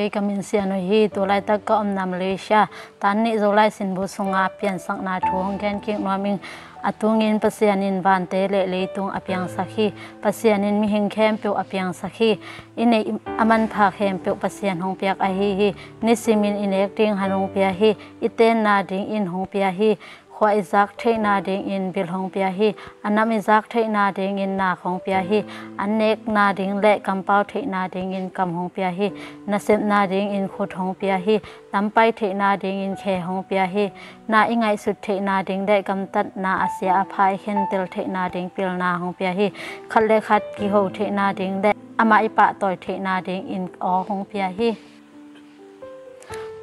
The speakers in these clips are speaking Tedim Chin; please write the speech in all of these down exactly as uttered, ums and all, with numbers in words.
Kei ka min Sian Hoih hi. Tulaitak ka omna Malaysia tan nih Zolai sinbu sunga piansakna thu hong gen kik nuam ing. A tungin Pasian in vante le leitung a piangsak hi. Pasian in mihing khempeuh a piangsak hi. I neih a manpha khempeuh Pasian hong piak ahi hi. Nisimin i nek ding han hong pia hi. I tenna dingin hong pia hi. Khua i zak theihna dingin bil hong pia hi. A nam i zak theihna dingin nak hong pia hi. An nekna ding le kampau theihna dingin kam hong pia hi. Nasepna dingin khut hong pia hi. Lampai theihna dingin khe hong pia hi. Na i ngaihsut theihna ding le gamtatna a sia a pha i khentel theihna ding pilna hong pia hi. Khat le khat kiho theihna ding le amah i pahtawi theihna dingin aw hong pia hi.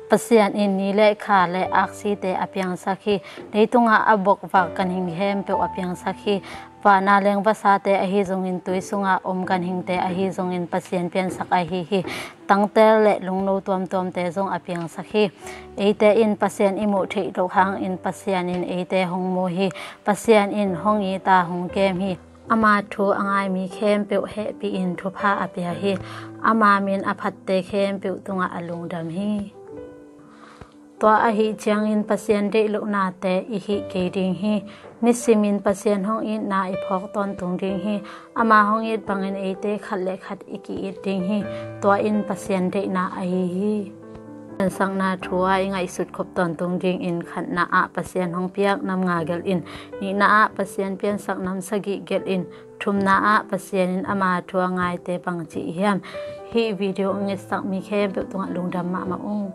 Pasian in ni le kha le aksite a piangsak hi. Leitungah a bokvak ganhing khempeuh a piangsak hi. Vana leng vasate ahi zongin tui sungah om ganhingte ahi zongin Pasian piansak ahi hi. Tangtel le lungno tuamtuamte zong a piangsak hi. Eite in Pasian i muh theih loh hangin Pasian in eite hong mu hi. Pasian in hong it a hong kem hi. Ama thu a ngai mi khempeuh hehpih in thupha a pia hi. Ama min a phatte khempeuh tungah a lungdam hi. Tua ahi ciangin Pasian deih lohnate i hih kei ding hi. Nisimin Pasian hong itna i phawk tawntung ding hi. Ama hong it bangin eite khat le khat i ki-it ding hi. Tua in Pasian deihna ahi hi. Piansakna thu ah i ngaihsut khop tawntung dingin khatna ah Pasian hong piak nam nga gelh in, nihna ah Pasian piansak nam sagih gelh in, thumna ah Pasian in ama thu a ngaite bangci hiam? Hih video hong etsak mi khempeuh tungah lungdam mahmah ung.